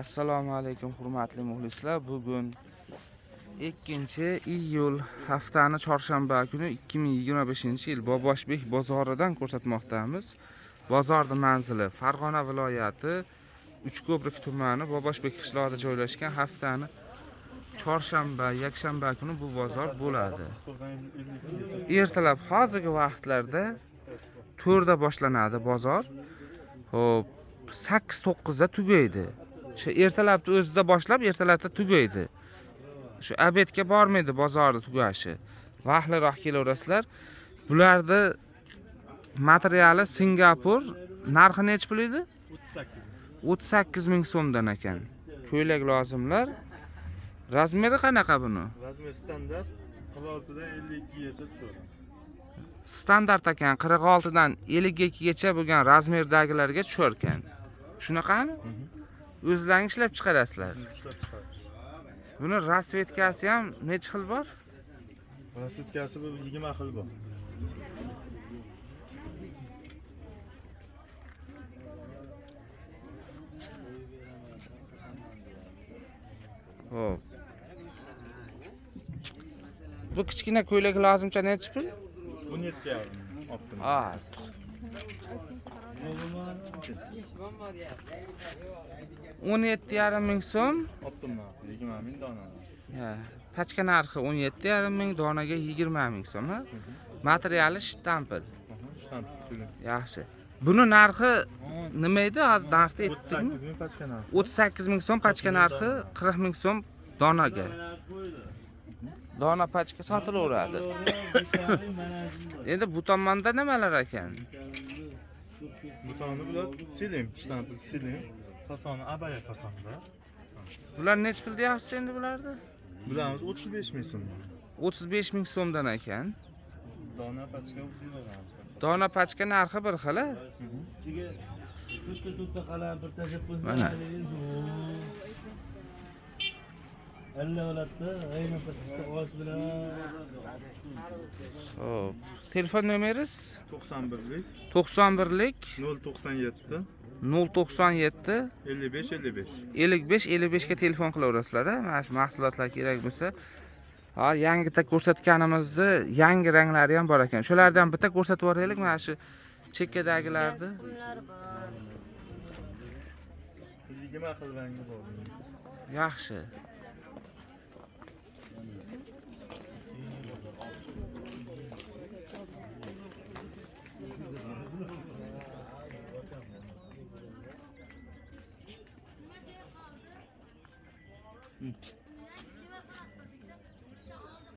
Assalomu alaykum hurmatli muxlislar. Bugun 2-iyul haftani chorshanba kuni 2025-yil Boboshbek bozoridan ko'rsatmoqdamiz. Bozorning manzili Farg'ona viloyati Uchko'prik tumani Boboshbek qishlog'ida joylashgan. Haftani chorshanba, yakshanba kuni bu bozor bo'ladi. Ertalab hozirgi vaqtlarda 4da boshlanadi bozor. Xo'p, 8-9da tugaydi. Shu ertalabni o'zida boshlab, ertalabda tugaydi. Shu obedga bormaydi bozorni tugashi. Vaqtliroq kelaverasizlar. Bularni materiali Singapur, narxi nechi pul edi? 38 ming so'mdan ekan. Ko'ylak lozimlar. Razmeri qanaqa buni? Razmer standart 46 dan 52 gacha tushadi. Standart ekan, 46 dan 52 gacha bo'lgan razmerdagilarga tushar ekan. Shunaqami? O'zlaring ishlab chiqarasizlar. Ishlab chiqarish. Buni rasvetkasi ham necha xil bor? Rasvetkasi bu 20 xil bor. Xo'p. Bu kichkina ko'ylak lozimcha necha pul? 17,5 optim. Az. 17,5 ming so'm. Optim narxi 20 ming dona. Ha, pachka narxi 17,5 ming, donaga 20 ming so'm, ha? Materiali shtampil. Shtamp siling. Yaxshi. Buni narxi nima edi? Hozir narxni aytdingmi? 38 ming pachka narxi. 38 ming so'm pachka narxi, 40 ming so'm donaga. Dona pachka sotilaveradi. Endi bu tomonda nimalar ekan? Bu tomoni bular silim, shtampil silim. Fasoni abaya fasonda. Bular necha pul deyapsiz endi bularni? Bularimiz 35 ming so'm. 35 ming so'mdan ekan. Dona pachka beramiz. Dona pachka narxi bir xil, a? Mana. Xo'p. Telefon nomeringiz 91lik 91lik 097 097 55 55. 55 55 ga telefon qilaverasizlar, a? Mana shu mahsulotlar kerak bo'lsa. Ha, yangita ko'rsatganimizni yangi ranglari ham bor ekan. Shulardan bitta ko'rsatib yuboraylik, mana shu chekkadagilarni. 20 xil rangi bor. Yaxshi.